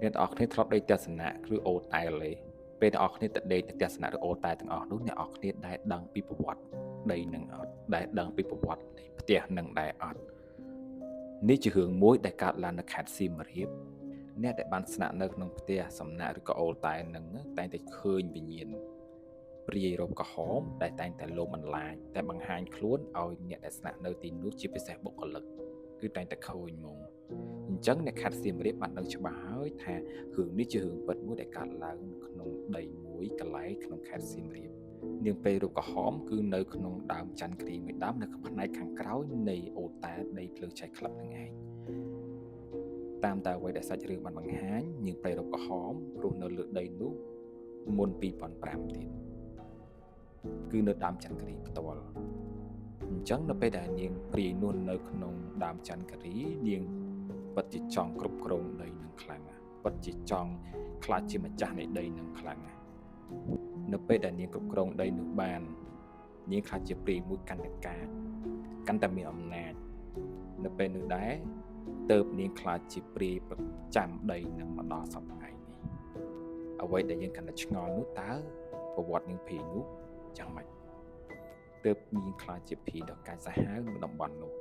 អ្នកទាំងអស់គ្នាធ្លាប់ដេកទស្សនៈឬអូតែលទេពេលអ្នកទាំងអស់គ្នាទៅដេកទស្សនៈឬអូតែលទាំងអស់នោះអ្នកទាំងអស់គ្នាដែលដឹងពីប្រវត្តិដីនឹងអត់ដែលដឹងពីប្រវត្តិនៃផ្ទះនឹងដែរអត់នេះជារឿងមួយដែលកើតឡើងនៅខេត្តសៀមរាបអ្នកដែលបានស្នាក់នៅក្នុងផ្ទះសំណាក់ឬក៏អូតែលនឹងតែងតែឃើញវិញ្ញាណព្រាយរោបក្រហមដែលតែងតែលោមបន្លាចតែបង្ហាញខ្លួនឲ្យអ្នកដែលស្នាក់នៅទីនោះជាពិសេសបុគ្គលិកគឺតែងតែឃើញហ្មងអញ្ចឹងអ្នកខេត្តសៀមរាបបានដឹងច្បាស់ហើយថារឿងនេះជារឿងពិតមួយដែលកើតឡើងក្នុងដីមួយកន្លែងក្នុងខេត្តសៀមរាបនាងព្រាយរូបក្រហមគឺនៅក្នុងដើមច័ន្ទគិរីមួយដើមនៅផ្នែកខាងក្រោយនៃអូតែលដីភ្លើងឆេះក្លឹបនឹងឯងតាមតែអ្វីដែលសាច់រឿងបានបង្ហាញនាងព្រាយរូបក្រហមរស់នៅលើដីនោះមុន2005ទៀតគឺនៅដើមច័ន្ទគិរីផ្ទាល់អញ្ចឹងនៅពេលដែលនាងព្រាយនោះនៅក្នុងដើមច័ន្ទគិរីនាងពិតជាចង់គ្រប់គ្រងដីនឹងខ្លាំងណាស់ពិតជាចង់ក្លាយជាម្ចាស់នៃដីនឹងខ្លាំងណាស់នៅពេលដែលនាងគ្រប់គ្រងដីនោះបាននាងក្លាយជាព្រាយមួយកាន់តែកាចកាន់តែមានអំណាចនៅពេលនោះដែរទៅនាងក្លាយជាព្រាយប្រចាំដីនឹងមកដល់សប្តាហ៍នេះអ្វីដែលយើងកាន់តែឆ្ងល់នោះតើប្រវត្តិនាងព្រាយនោះយ៉ាងម៉េចទើបនាងក្លាយជាព្រាយដ៏កាចសាហាវនៅតំបន់នោះ